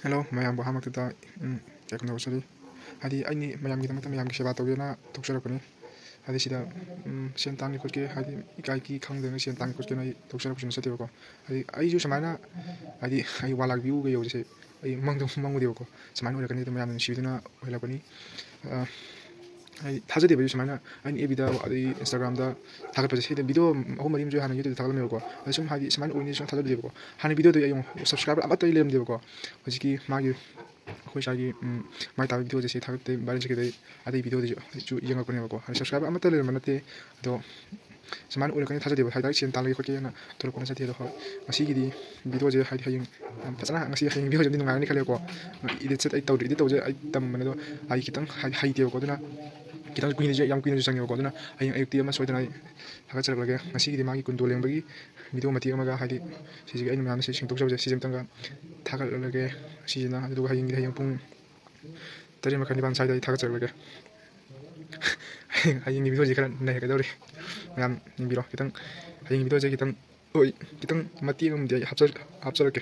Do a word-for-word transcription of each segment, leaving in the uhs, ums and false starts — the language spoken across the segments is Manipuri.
ꯍꯦꯜꯂꯣ ꯃꯌꯥꯝꯕꯨ ꯑꯍꯥꯟꯕꯃꯛꯇꯗ, ꯎꯝ, ꯀꯩꯅꯣ ꯇꯧꯖꯔꯤ꯫ ꯍꯥꯏꯗꯤ ꯑꯩꯅ ꯃꯌꯥꯝꯒꯤꯗꯃꯛꯇ ꯃꯌꯥꯝꯒꯤ ꯁꯦꯕꯥ ꯇꯧꯒꯦꯅ ꯊꯣꯛꯆꯔꯛꯄꯅꯤ꯫ ꯍꯥꯏꯗꯤ ꯁꯤꯗ, ꯎꯝ, ꯁꯦꯟ ꯇꯥꯟꯒꯦ ꯈꯣꯠꯀꯦ, ꯍꯥꯏꯗꯤ ꯏꯀꯥꯏꯒꯤ ꯈꯪꯗꯅ ꯁꯦꯟ ꯇꯥꯟꯒꯦ ꯈꯣꯠꯀꯦꯅ ꯑꯩ ꯊꯣꯛꯆꯔꯛꯄꯁꯨ ꯅꯠꯆꯗꯦꯕꯀꯣ꯫ ꯍꯥꯏꯗꯤ ꯑꯩꯁꯨ ꯁꯨꯃꯥꯏꯅ, ꯍꯥꯏꯗꯤ ꯑꯩ ꯋꯥꯟ ꯂꯥꯛ ꯚ꯭ꯌꯨꯒ ꯌꯧꯕꯁꯦ ꯑꯩ ꯃꯪꯗ ꯃꯪꯉꯨꯗꯦꯕꯀꯣ꯫ ꯁꯨꯃꯥꯏꯅ ꯑꯣꯏꯔꯛꯀꯅꯤ ꯑꯗꯨ ꯃꯌꯥꯝꯅ ꯅꯨꯡꯁꯤꯕꯤꯗꯨꯅ ꯑꯣꯏꯍꯜꯂꯛꯄꯅꯤ꯫ ꯑ, ꯑꯩ ꯊꯥꯖꯗꯦꯕ ꯑꯩꯁꯨ ꯁꯨꯃꯥꯏꯅ ꯑꯩꯅ ꯑꯦꯐ ꯕꯤꯗ ꯑꯗꯩ ꯏꯟꯁꯇꯥꯒ꯭ꯔꯥꯝꯗ ꯊꯥꯒꯠꯄꯁꯦ꯫ ꯁꯤꯗ ꯚꯤꯗꯤꯑꯣ ꯑꯍꯨꯝ ꯃꯔꯤ ꯑꯃꯁꯨ ꯍꯥꯟꯅ ꯌꯨꯇ꯭ꯌꯨꯕꯇ ꯊꯥꯒꯠꯂꯝꯃꯦꯕꯀꯣ꯫ ꯑꯗ ꯁꯨꯝ ꯍꯥꯏꯗꯤ ꯁꯨꯃꯥꯏꯅ ꯑꯣꯏꯅꯤ ꯁꯨꯝ ꯊꯥꯖꯗꯦꯕꯀꯣ꯫ ꯍꯥꯟꯅ ꯚꯤꯗꯤꯑꯣꯗꯣ ꯑꯩ ꯌꯦꯡꯉꯣ, ꯁꯕꯁꯀ꯭ꯔꯥꯏꯕꯔ ꯑꯃꯠꯇ ꯂꯩꯔꯝꯗꯦꯕꯀꯣ꯫ ꯍꯧꯖꯤꯛꯀꯤ ꯃꯥꯒꯤ ꯑꯩꯈꯣꯏ ꯁ꯭ꯋꯥꯏꯒꯤ, ꯎꯝ, ꯃꯥꯏ ꯇꯥꯕ ꯚꯤꯗꯤꯑꯣꯁꯦ ꯁꯤ ꯊꯥꯒꯠꯇꯦ, ꯚꯥꯏꯔꯦꯜ ꯆꯠꯈꯤꯗꯩ ꯑꯗꯩ ꯚꯤꯗꯤꯑꯣꯗꯁꯨ ꯑꯩꯁꯨ ꯌꯦꯡꯉꯛꯄꯅꯦꯕꯀꯣ꯫ ꯑꯗ ꯁꯕꯁꯀ꯭ꯔꯥꯏꯕꯔ ꯑꯃꯠꯇ ꯂꯩꯔꯝꯕ ꯅꯠꯇꯦ꯫ ꯑꯗꯣ ꯁꯨꯃꯥꯏꯅ ꯑꯣꯏꯔꯛꯀꯅꯤ ꯊꯥꯖꯗꯦꯕ꯫ ꯍꯥꯏꯗꯤ ꯁꯦꯟ ꯇꯥꯜꯂꯒꯦ ꯈꯣꯠꯀꯦꯅ ꯊꯣꯛꯂꯛꯄ ꯅꯠꯆꯗꯦ꯫ ꯑꯗꯣ ꯍꯣꯏ, ꯉꯁꯤꯒꯤꯗꯤ ꯚꯤꯗꯤꯑꯣꯁꯦ ꯍꯥꯏꯗꯤ ꯍꯌꯦꯡ ꯌꯥꯝ ꯐꯖꯅ, ꯉꯁꯤ ꯍꯌꯦꯡ ꯚꯤꯗꯤꯑꯣꯁꯦ ꯑꯗꯨꯝ ꯅꯨꯡꯉꯥꯏꯔꯅꯤ ꯈꯜꯂꯦꯀꯣ꯫ ꯏꯗꯤꯠꯁꯦ ꯑꯩ ꯇꯧꯗ꯭ꯔꯤ, ꯏꯗꯤꯠ ꯇꯧꯕꯁꯦ ꯑꯩ ꯇꯝꯕꯅꯦ, ꯑꯗꯣ ꯑꯩ ꯈꯤꯇꯪ ꯍꯥꯏꯗꯤ ꯍꯩꯇꯦꯕꯀꯣ꯫ ꯑꯗꯨꯅ ꯈꯤꯇꯪ ꯀꯨꯏꯅꯁꯨ, ꯌꯥꯝ ꯀꯨꯏꯅꯁꯨ ꯆꯪꯉꯦꯕꯀꯣ꯫ ꯑꯗꯨꯅ ꯍꯌꯦꯡ ꯑꯌꯨꯛꯇꯤ ꯑꯃ ꯁꯣꯏꯗꯅ ꯑꯩ ꯊꯥꯒꯠꯆꯔꯛꯂꯒꯦ꯫ ꯉꯁꯤꯒꯤꯗꯤ ꯃꯥꯒꯤ ꯀꯨꯟꯗꯣ ꯂꯦꯡꯕꯒꯤ ꯚꯤꯗꯤꯑꯣ ꯃꯇꯦꯛ ꯑꯃꯒ, ꯍꯥꯏꯗꯤ ꯁꯤꯁꯤꯒꯤ ꯑꯩꯅ ꯃꯌꯥꯝꯁꯦ ꯁꯦꯡꯗꯣꯛꯆꯕꯁꯦ ꯁꯤꯁꯦ ꯑꯝꯇꯪꯒ ꯊꯥꯒꯠꯂꯛꯂꯒꯦ꯫ ꯁꯤꯁꯤꯅ, ꯑꯗꯨꯒ ꯍꯌꯦꯡꯒꯤ, ꯍꯌꯦꯡ ꯄꯨꯡ ꯇꯔꯦꯠ ꯃꯈꯥꯏ ꯅꯤꯄꯥꯟ ꯁ꯭ꯋꯥꯏꯗ ꯑꯩ ꯊꯥꯒꯠꯆꯔꯛꯂꯒꯦ꯫ ꯍꯌꯦꯡ, ꯍꯌꯦꯡꯒꯤ ꯚꯤꯗꯤꯑꯣꯁꯦ ꯈꯔ ꯅꯩꯔꯛꯀꯗꯧꯔꯤ꯫ ꯃꯌꯥꯝ ꯌꯦꯡꯕꯤꯔꯣ ꯈꯤꯇꯪ꯫ ꯍꯌꯦꯡꯒꯤ ꯚꯤꯗꯤꯑꯣꯁꯦ ꯈꯤꯇꯪ, ꯍꯣꯏ, ꯈꯤꯇꯪ ꯃꯇꯦꯛ ꯑꯃꯗꯤ ꯑꯩ ꯍꯥꯞꯆ-, ꯍꯥꯞꯆꯔꯛꯀꯦ꯫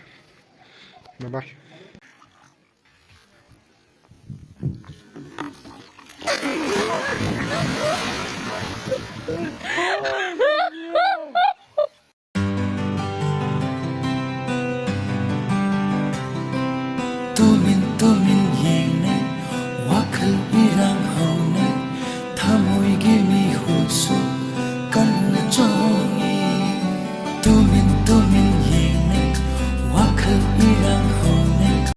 ꯕꯥꯏ ꯕꯥꯏ꯫ ꯇꯨꯃꯤꯟ ꯇꯨꯃꯤꯟ ꯌꯦꯡꯅꯩ ꯋꯥꯈꯜ ꯏꯔꯥꯡ ꯍꯧ